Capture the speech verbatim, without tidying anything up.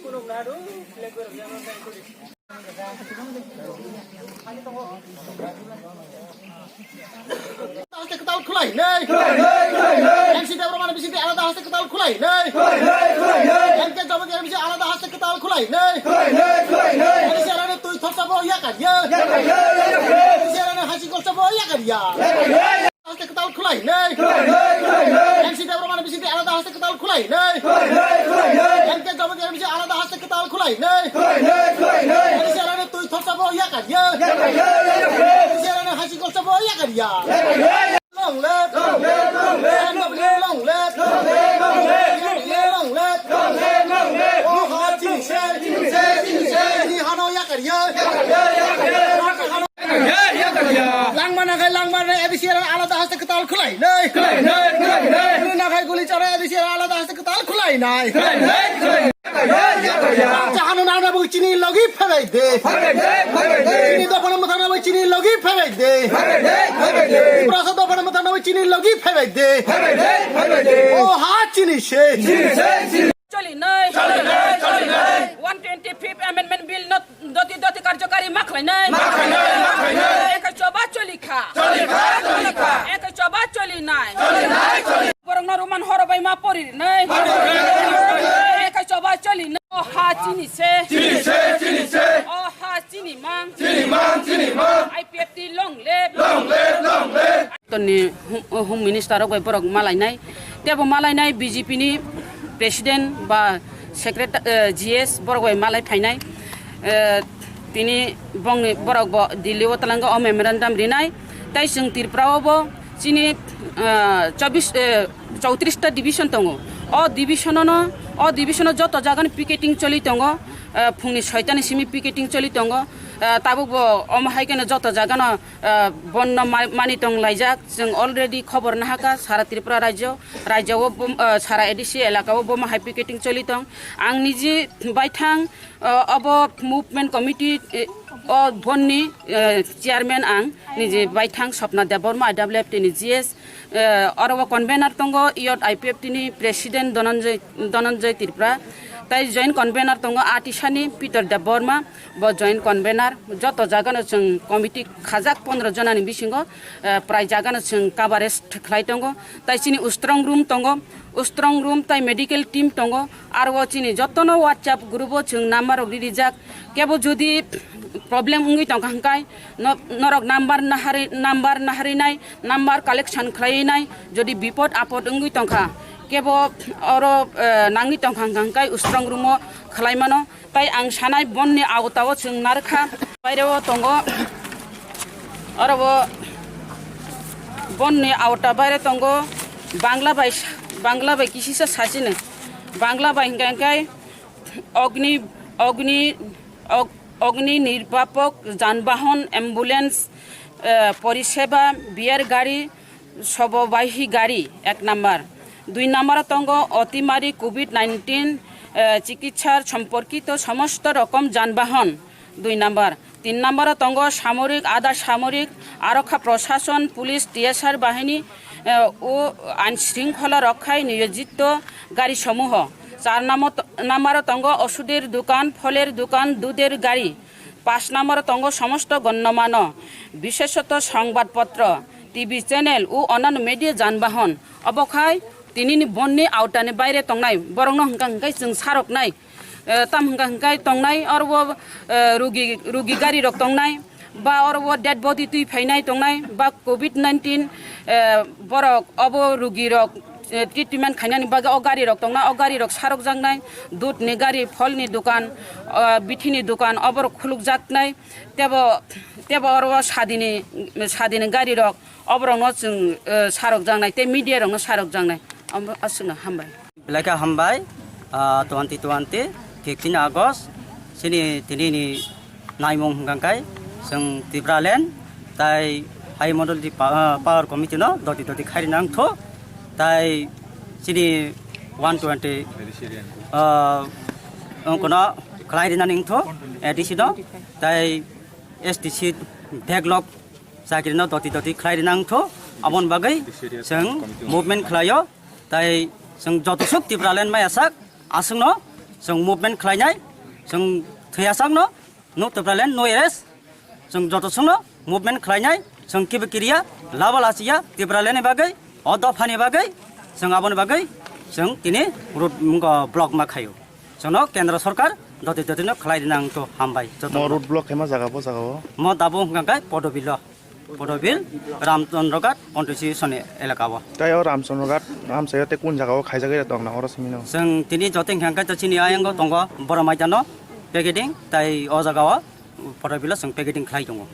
Haste kwtal khwlai nei. N C Debbarma ni bisingtwi alada haste kwtal khwlai nei. N K Jamatia ni bising alada haste kwtal khwlai nei. N C R ni twi thopsa bo yakar ya. N C R ni hasi golsa bo yakar ya. Haste kwtal khwlai nei. N C Debbarma ni bisingtwi alada haste kwtal khwlai nei. N K Jamatia ni bising alada haste kwtal khwlai nei. N C R ni twi thopsa bo yakar ya. N C R ni hasi golsa bo yakar ya. Long live! Long live! Long live! N W long live! Long live! Long live! Long live! Long live! Long live! Oh, ha, chini se! Chini se! Chini se! Chini hano yakar ya! Yakar ya! Yakar ya! Yakar ya! Langma nakhai langma re A D C R alada haste kwtal khwlai nei. Khwlai nei, khwlai nei. Guli nakhai guli chara A D C R alada haste kwtal khwlai nei. Khwlai nei, khwlai nei. Chahano nana bo chini logi phebai de. Phebai de, phebai de. Chini dophano mwthangna bo chini logi phebai de. Phebai de, phebai de. Prasa dophano mwthangna bo chini logi phebai de. Phebai de, phebai de. O ha chini se. Chini se, chini. Choli nai. Choli nai, choli nai. One twenty fifth Amendment Bill not doti doti karjokari ma khlai nai. Ma khlai nai, ma khlai nai. Eka choba choli kha. Choli kha, choli kha. Eka choba choli nai. Choli nai, choli. Borok no Roman horo bai ma pori nai. Ma pori nai. Eka choba choli nai. O ha chini se. Chini se, chini se. O ha chini mang. Chini mang, chini mang. I P F T long live. Long live, long live. Toni hum, hum minister rok bai borok malainai. Tebo malainai B J P ni president ba secretary, eh, G S borok bai malai phainai. Eh, tini bongni borok bo Delhi o twlango o memorandum rinai. Tai chwng Tripura o bo chini, eh, chobbish, eh, chowtrish ta division tongo. O division no, o division o joto jaga ni picketing choli tongo. Eh, phungni soita ni simi picketing choli tongo. Eh, tabuk bo omo hai kheno joto jaga no ah, bonno ma-, mani tong laijak. Chwng already khobor nahaka, sara Tripura rajyo, rajyo o bom-, ah, sara A D C elaka o bomo hai picketing choli tong. Ang niji baithang, ah, obo movement committee, eh, o bonni, eh, chairman ang niji baithang Swapna Debbarma, I W F T ni G S, eh, oro o convener tongo, iyot I P F T ni president Dhananjay, Dhananjay Tripura, tai joint convener tongo Atisani Peter Debbarma. Bo joint convener, joto jaga no chwng committee khajak pondro jona ni bisingo, eh, prai jaga no chwng coverage khlai tongo. Tai chini strong room tongo, strong room tai medical team tongo. Aro o chini joto no WhatsApp group o chwng number rok ri rijak. Kebo jodi problem wngwi tongkha hwnkhe no-, norok number nahari, number nahari nai, number collection khlai nai, jodi bipod apod wngwi tongkha, kebo oro, eh, nangwi tongkha hwnkhe strong room o khlai mano. Tai ang sanai bonni auta o chwng narwkha, baire o tongo, oro o bonni auta baire tongo, Bangla bai, Bangla bai kisisa sachini, Bangla bai hwnkha hwnkhe Agni, Agni, Ag-, Agni Nirpapok Janbahon Ambulance, eh, Poriseba Beer Gari, Sobobahi gari, ek number. Dui number o tongo otimari covid nineteen, eh, chikitsar somporkito somosto rokom janbahon, dui number. Tin number o tongo samorik, adha samorik, arokha prosason, police, T S R bahini, eh, o ain shringkhola rokhai niyojito gari somuho. Char namo-, number o tongo osudir dukan, pholer dukan, duder gari. Pash number o tongo somosto gonnomano, bishesoto songbat potro, T V channel o onano media janbahon. Obo khai tinini bonni autani baire tongnai borokno hwnkha hwnkhe chwng saroknai. Eh, tam hwnkha hwnkhe tongnai oro o, eh, rugi, rugi gari rok tongnai, ba oro o dead body twi phainai tongnai, ba covid nineteen, eh, borok obo rugi rok eh, treatment khainani bagwi o gari rok tongna, o gari rok sarokjaknai, dudh ni gari, pholni dukan, ah, bithi ni dukan, oborok khulukjaknai, tebo, tebo oro o sadini, sadini gari rok, oborokno chwng, eh, sarokjaknai tei media rokno sarokjaknai. Omo aswkno hambai. Belai khe hambai, ah, twenty twenty, fifteen August, chini tini ni naimung hwnkha khe chwng Tipraland tai hai model di pa-, ah, power committee no doti doti khairina wngthu tai chini one twenty, ah, wngkha no khlai rina wngthu A D C no tai S D C deglok chakri no doti doti khlai rina wngthu aboni bagwi chwng movement khlaio tai chwng joto suk Tipraland maya sak aswkno Chwng movement khlainai, chwng thwiya sakno, no Tipraland, no arrest. Chwng joto songno movement khlainai, chwng kibe kiriya, laba lachiya, Tipraland ni bagwi, o dopha ni bagwi, chwng aboni bagwi, chwng tini road, mm, block ma khaio. Chwngno Kendra Sorkar doti doti no khlai rina ang to hambai joto. Mo road block khaima jaga bo jaga o? Mo dabo hwnkha khe Podobilo. Podobil, Ramchandroghat, Constitution elaka o. Tai o Ramchandroghat, Ramsayo te kun jaga o khaijak ya tong na oro simi no? Chwng tini joto hwnkha khe to chini ayang o tongo Boro Maidano packeting, tai o jaga o Podobilo chwng packeting khlai tongo.